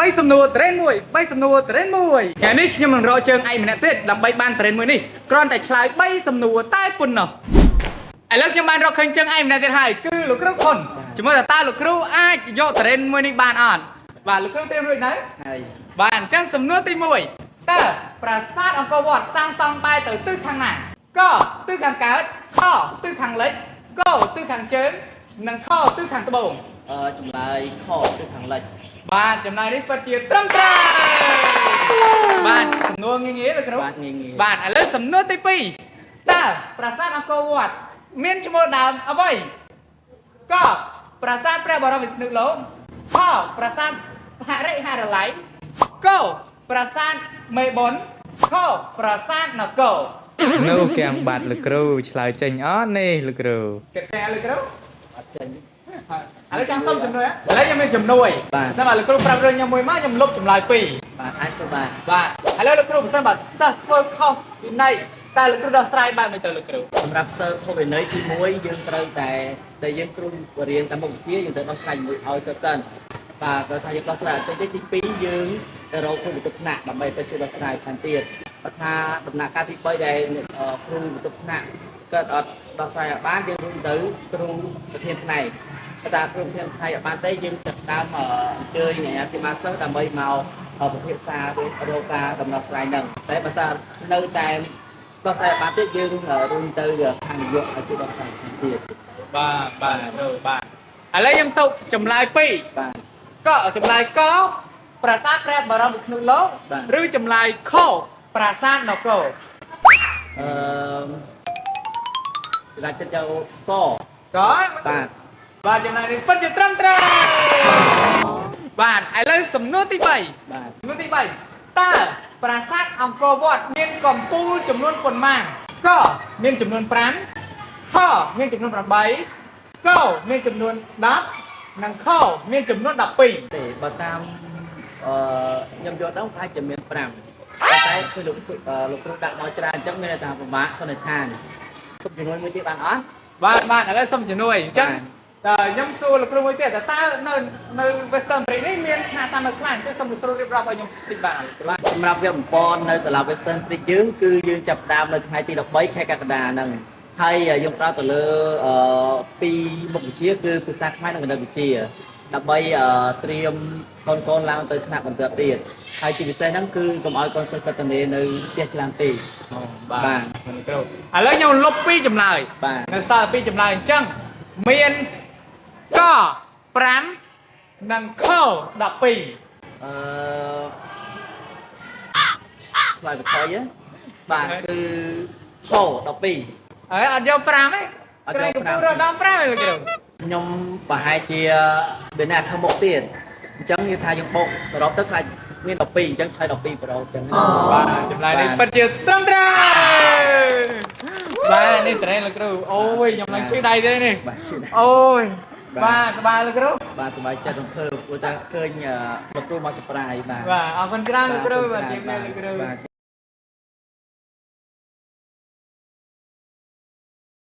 3សំណួរត្រេនមួយ3សំណួរត្រេនមួយថ្ងៃនេះខ្ញុំនឹងរកជើងឯកម្នាក់ទៀតដើម្បីបានត្រេនមួយនេះគ្រាន់តែឆ្លើយ3សំណួរតែប៉ុណ្ណោះឥឡូវខ្ញុំបានរកឃើញជើងឯកម្នាក់ទៀតហើយគឺលោកគ្រូខុនជាមួយតើលោកគ្រូអាចយកត្រេនមួយនេះបានអត់បាទលោកគ្រូត្រៀមរួចនៅ ហើយ បាទអញ្ចឹងសំណួរទី1តើប្រាសាទអង្គរវត្តសាងសង់បែរទៅទិសខាងណាកទិសខាងកើតខទិសខាងលិចកទិសខាងជើងនិងខទិសខាងត្បូង ចម្លើយខគឺខាងលិច បាទចំណែកនេះពិតជាត្រឹមត្រូវបាទសំណួរងាយៗលោកគ្រូ បាទងាយងាយ បាទឥឡូវសំណួរទី2តើប្រាសាទអង្គរវត្តមានឈ្មោះដើមអ្វីកប្រាសាទព្រះបរមវិស្ណុលោកខប្រាសាទហរិហរល័យកប្រាសាទមេបុនខប្រាសាទនគរនោះគៀងបាត់លោកគ្រូឆ្លើយចេញអត់នេះលោកគ្រូគិតថាលោកគ្រូ អត់ចេញ ឥឡូវចង់សុំជំនួយឥឡូវខ្ញុំមានជំនួយ បាទ សិនបាទលោកគ្រូប្រាប់រឿងខ្ញុំមួយមកខ្ញុំលុបចម្លើយពីរ បាទអាចសុំបាទ បាទឥឡូវលោកគ្រូបើសិនបាទសិស្សធ្វើខុសវិន័យតើលោកគ្រូដោះស្រាយបែបម៉េចទៅលោកគ្រូ សម្រាប់សិស្សខុសវិន័យទី1យើងត្រូវតែតែយើងគ្រូបរៀនតាមមុខវិជ្ជាយើងត្រូវដោះស្រាយជាមួយឲ្យទៅសិនបាទគាត់ថាយើងដោះស្រាយអត់ចេញទេទី2យើងទៅរកគ្រូបន្ទប់ថ្នាក់ដើម្បីទៅជួយដោះស្រាយថែមទៀតបើថាដំណាក់កាលទី3ដែលគ្រូបន្ទប់ថ្នាក់គាត់អត់ដោះស្រាយអត់បានយើងរុញទៅគ្រូប្រធានផ្នែកបើថាគ្រូប្រធានផ្នែកអត់បានទេយើងចាប់ដើមអញ្ជើញអាជ្ញាភិបាលសិស្សដើម្បីមកពិភាក្សារកការដំណោះស្រាយហ្នឹងតែបើថានៅតែ ដោះស្រាយបានទៀតយើងរុញទៅខាងនាយកឲ្យជួយដោះស្រាយថែមទៀត បាទបាទគ្រូបាទឥឡូវខ្ញុំទៅចម្លើយពីរ បាទ កចម្លើយកប្រាសាទព្រះបរមវិស្ណុលោក បាទ ឬចម្លើយខប្រាសាទនគរ អឺដាក់ចិត្តយកក ក បាទ បាទចម្លើយនេះពិតជាត្រឹមត្រូវបាទឥឡូវសំណួរទី3 បាទ សំណួរទី3តើប្រាសាទអង្គរវត្តមានកំពូលចំនួនប៉ុន្មាន?កមានចំនួន5ខមានចំនួន8កមានចំនួន10និងខមានចំនួន12 ទេបើតាមអឺខ្ញុំយល់ដល់អាចจะមាន5ប៉ុន្តែគឺលោកលោកគ្រូដាក់មកច្រើនអញ្ចឹងមានន័យថាពិបាកសន្និដ្ឋានសុំជំនួយមួយទៀតបានអត់ បាទបាទឥឡូវសុំជំនួយអញ្ចឹង បាទ តើខ្ញុំសួរលោកគ្រូមួយទៀតតើតើនៅនៅ Western Bridge នេះមានថ្នាក់សាមញ្ញខ្លះអញ្ចឹងសូមលោកគ្រូរៀបរាប់ឲ្យខ្ញុំតិចបាទលោកគ្រូ បាទសម្រាប់វគ្គបំពន់នៅសាលា Western Bridge យើងគឺយើងចាប់ផ្ដើមនៅថ្ងៃទី13ខែកក្កដាហ្នឹងហើយយើងផ្ដោតទៅលើអឺពីរមុខវិជ្ជាគឺភាសាខ្មែរនិងគណិតវិទ្យាដើម្បីត្រៀមកូនៗឡើងទៅថ្នាក់បន្ទាប់ទៀតហើយជាពិសេសហ្នឹងគឺកុំឲ្យកូនសិស្សគាត់ទៅនៅផ្ទះច្រើនពេក បាទ បាទ លោកគ្រូឥឡូវខ្ញុំលុបពីរចម្លើយ បាទ នៅសល់ពីរចម្លើយអញ្ចឹងមានក5និងខ12 អឺឆ្លើយបថុយហ៎បាទគឺខ12 ហើយអត់យក5ទេ អត់យក ក្រែងកំពូល 5 រត់ដល់5ទេលោកគ្រូ ខ្ញុំប្រហែលជាពេលណាខាងមុខទៀតអញ្ចឹងគេថាយើងបូកសរុបទៅខ្លាចមាន12អញ្ចឹងឆ្លើយ12ប្រូអញ្ចឹង បាទចម្លើយនេះពិតជាត្រឹមត្រូវបាទនេះត្រេនលោកគ្រូអូយខ្ញុំឡើងឈឺដៃទេនេះ បាទឈឺដៃ អូយ បាទ បាទសប្បាយលោកគ្រូ បាទសប្បាយចិត្តរំភើបព្រោះតែឃើញលោកគ្រូមកសប្បាយបាទ បាទអរគុណច្រើនលោកគ្រូបាទជម្រាបលាលោកគ្រូ បាទ